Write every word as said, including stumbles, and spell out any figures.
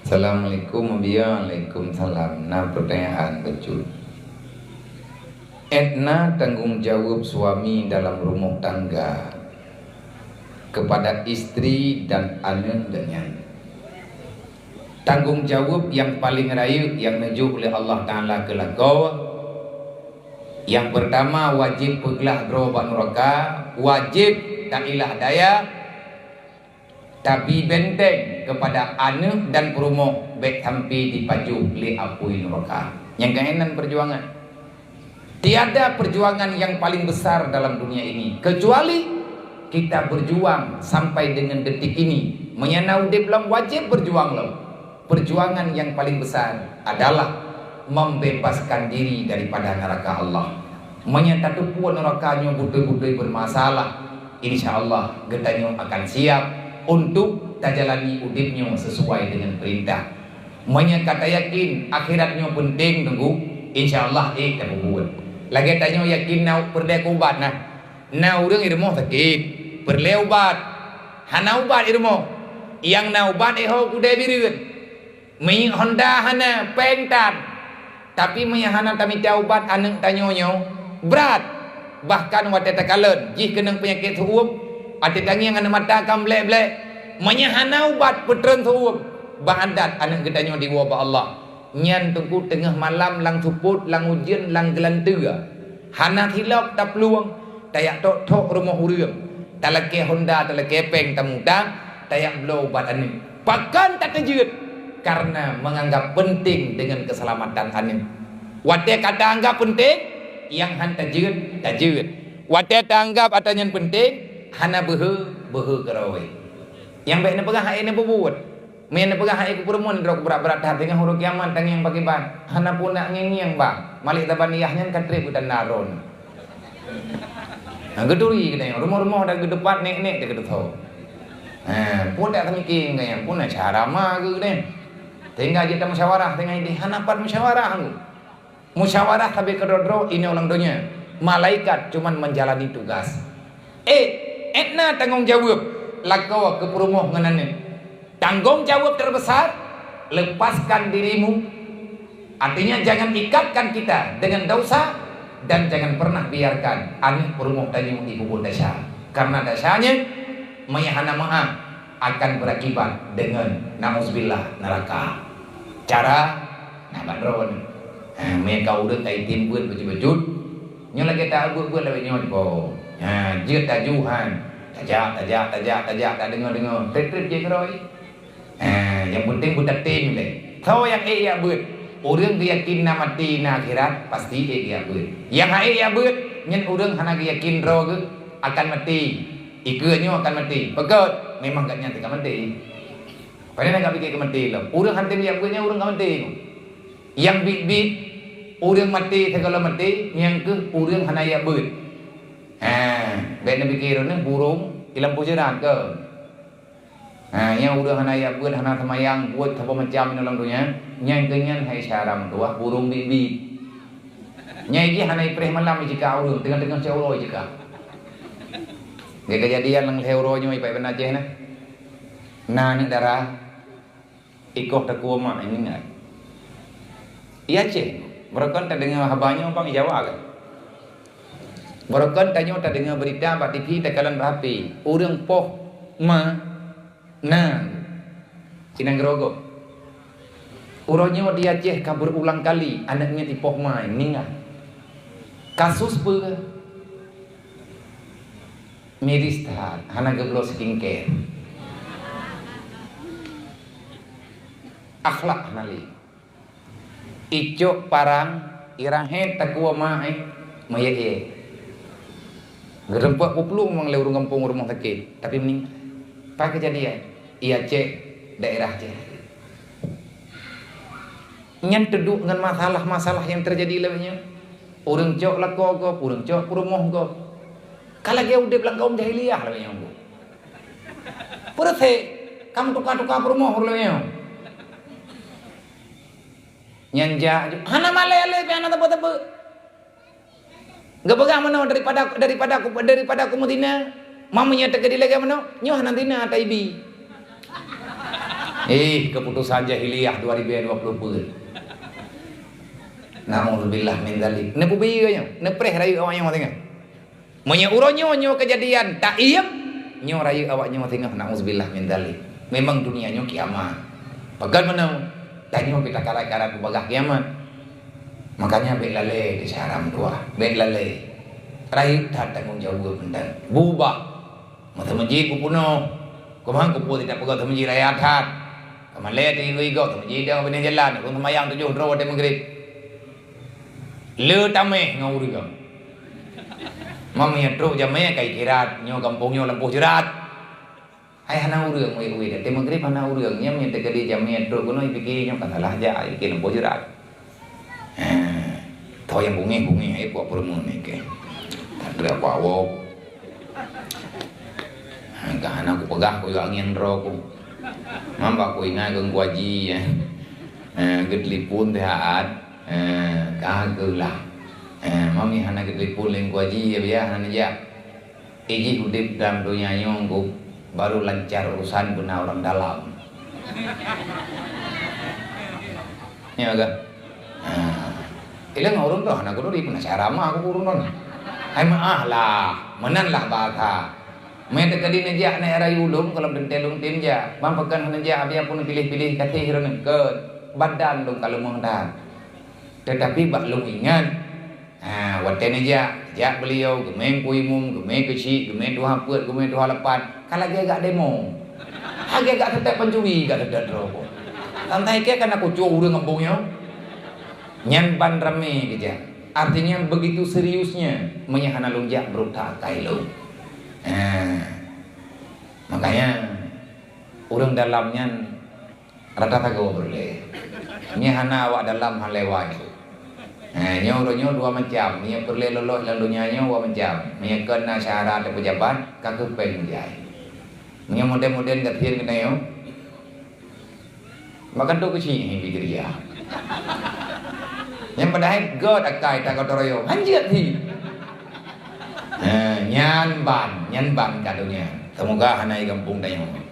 Assalamualaikum, Abiya. Waalaikumsalam. Na pertanyaan bacut. Ét na tanggong jaweueb suami dalam rumoh tangga kepada istri dan aneuk geuh nyan. Tanggong jaweueb nyang paleng rayeuk nyang neujok lé Allah Taala keu lakoe, nyang peurtama wajéb peuglah droe bak nuraka, wajéb tailah daya, tapi benteng kepada aneuk dan peurumoh bék sampai jipajoh lé apui nuraka. Nyang keunan perjuangan. Tiada perjuangan yang paling besar dalam dunia ini, kecuali kita berjuang sampai dengan detik ini. Meunyoe na udeb lom, wajéb berjuang lom. Perjuangan yang paling besar adalah membebaskan diri daripada neraka Allah. Meunyoe tateupeue neraka nyoe beutôi-beutôi bermasalah, insya Allah geutanyoe akan siap untuk tajalani udeb nyoe sesuai dengan perintah. Meunyoe ka tayakin akhirat nyoe peunteng, teungku, insya Allah ék tapeubuet. Lagée tanyoe yakin na peureulée ubat na. Na ureuëng i rumoh sakét, peureulée ubat. Hana ubat i rumoh. Nyang na ubat éh ho keudée bireuen. Minyeuk honda hana, péng tan. Tapi meunyoe hana tamita ubat aneuk tanyoe nyoe, brat. Bahkan watée takalon, jih keunong peunyakét seuuem, watée tangieng aneuk mata ka meublek-blek. Meunyoe hana ubat peutreun seuuem, bah adat aneuk geutanyoe diwoe bak Allah. Nyan teungku teungoh malam lam seupôt, lam ujeuen, lam geulanteue. Hana silop taplueng, tajak tok-tok rumoh ureuëng. Talakée honda, talakée péng, tamuta, tajak bloe ubat aneuk. Pakon tateujeuet? Karena menganggap penting dengan keselamatan aneuk. Watée ka taanggap penting, nyang han tajeuet, tajeuet. Watée taanggap atra nyan penting, hana beuhe, beuhe keurôi. Nyang bék neupeugah hai neububuet. Meunyoe neupeugah hai kupeureumeun droe brat-brat that, teungoh uroe kiamat tangieng pakriban. Hana puna ngieng-ngieng bang. Malik Zabaniyah nyan ka treb geutandaron. Nah, geuturi geutanyoe, rumoh-rumoh dan geudepat nek-nek teukeudeutoe. Ha, peue dak tamiki ngon nyan, peue na cara ma geuh nyan. Sehingga jeuet tamusyawarah dengan idéh, hana pat musyawarah nggu. Musyawarah sabe keudroe-droe inoe lam donya. Malaikat cuman menjalani tugas. Eh, ét na tanggong jaweueb lakoe keu peurumoh ngon aneuk. Tanggong jaweueb terbesar, lepaskan dirimu. Artinya, jangan ikatkan kita dengan dosa dan jangan pernah biarkan aneuk peurumoh tanyoe ibubuet desya. Karena desyanya, meunyoe hana meuáh, akan berakibat dengan, nauzubillah, neraka. Cara, nah, bak droe nyoe. Ha, meunyoe ka ureuëng ka item beuet bacut-bacut, nyoe lagée ta beuet-beuet lawét nyoe dipo. Ha, jeuet taju han. Tajak, tajak, tajak, tajak, tadeungoe-deungoe. Treb-treb jeuet keurôi. Ha, nyang penting beutatem lé. Soe nyang ék jak beuet? Ureuëng geuyakin na maté na akhirat, pasti ék jak beuet. Nyang han ék jak beuet, nyan ureuëng hana geuyakin droe geuh akan maté. Ikeue nyoe akan maté. Beugét, memang gobnyan teuka maté. Padahai na gak pike keu maté lom. Ureuëng han tem jak beuet nyan ureuëng ka maté. Nyang biet-biet, ureuëng maté sigohlom maté, nyang keuh ureuëng hana jak beuet. Ha, bék neupike droeneuh burông i lampôh jeurat keu. Ha, nyang ureuëng hana jak beuet, hana seumayang, buet saboh macam inoe lam donya, nyan keuh nyan hai syara meutuwah burông biet-biet. Nyang jih hana ipreh malam icikak ureuëng, teungoh-teungoh siat uroe icikak. Lagée keujadian lam lhée uroe nyoe i Aceh na. Na aneuk dara, ikoh takue mak ingat. I Aceh, beureukan tadeungoe haba nyoe bang i Jawa kan. Beureukan tanyoe tadeungoe beurita bak TV, takalon bak HP. Ureuëng poh ma na i nanggroe gob. Uroe nyoe di Aceh ka beurulang kali aneuk miet ipoh ma ninggai. Kasus peue? Miris that, hana geubloe skincare. Akhlak hana lé. Icok parang, irahét takue ma, eh, meuék-ék. Geureumpok peuplueng lé ureuëng gampông rumoh sakét, tapi meuninggai. Pat keujadian? I Aceh, daerah Aceh. Nyan teuduek ngon masalah-masalah nyang teujadi lawét nyoe. Ureuëng cok lakoe gob, ureuëng cok peurumoh gob. Ka lagée udeb lam kaum jahiliyah lawét nyoe. Peureusek, ka meutuka-tuka peurumoh lawét nyoe. Nyan jak, hana malée-alée pih hana teupeu-teupeu. Geupeugah meunoe daripada, daripada ku, daripada ku meuzina, ma meunyoe teukeudi lagée meunoe, nyoe hana zina ata ibi. Eh, keputusan jahiliyah dua ribu dua puluh peuet. Naudzubillah min dzalik. Neupeubiyeue nyoe, neupreh rayeuk awak nyoe teuh. Meunyoe uroe nyoe, nyoe keujadian taiem, nyoe rayeuk awak nyoe singoh, naudzubillah min dzalik. Memang dunia nyoe kiamat. Pakon meunan, tanyoe pih takarat-karat bak bagaih kiamat. Makanya bèk lalè di syara meutuwah, bèk lalè. Rayeuk that tanggong jaweueb mantong. Bubah. Masa meuseujid beupunoh. Keumahan keupeue tidak peugah meuseujid raya that. Kamalè di igoe-igoe meuseujid di binéh jalan, ureueng seumayang tujoh droe watèe maghrib. Le tamèh ngon ureueng. Mam nyang trok jamèe ka ikhirat, nyoe gampông nyoe lampôh jeurat. Hai hana ureueng wèh-wèh, watèe maghrib hana ureueng, nyan meunyoe teukeudi jamèe trok keunoe, ipike nyoe ka salah jak, ipike lampôh jeurat. Heh, tho nyang bungéh-bungéh, ai puak peurumoh nyan kèe. Ka trok puak woe. Heh, ka hana kupeugah kuyue angèn droe ku. Mam bak kuingat keu Teungku Haji, eh. Eh, geutelepon teuh hat. Eh, ka geulah. Eh, mami hana geutelepon lé Teungku Haji, ya, biar hana jak. Ijih udép dalam donya nyoe, Teungku, baru lancar urusan beuna ureueng dalam. Nyo ka? Ha. Ileng ureueng tu hana kuduri peunasyara ma aku ureueng tu. Hai meu'ah lah, meunan lah bahasa. Meuteukadi neujak nèk rayu ulôn, kalau teuntèe lôn tem jak. Bang pakon hana jak, biar pun piléh-piléh kasih droeneuh keu badan lôn ka leumoh that. Tetapi bak lôn ingat, ha, watèe neujak, jak beliau, geumè Teungku Imum, geumè keuchik, geumè tuha peuet, geumè tuha lapan, ka lagèe gak demo. Lagèe gak seutôt pancuri, gak seutôt droe. Santai kèe kana kucok ureueng gampông nyoe. Nyan ban ramè geujak. Artinya begitu seriusnya, meunyo hana lôn jak brôk that akai lôn. Ha. Makanya ureueng dalam nyan rata sagoe peureulèe. Meunyo hana awak dalam han lewat. Ha, nyoe ureueng nyoe dua macam. Meunyo peureulèe loloh lam donya nyoe dua macam. Meunyo kon na syahara atau pejabat, ka keuh péng jai. Meunyo model-model gasien keunoe, maka tu keuchik hi pikeurja. Nyang padahai göt akai tagoe teuroyong, hanjeuet hi. Ha, nyan ban, nyan ban ka donya. Semoga hana i gampông tanyoe.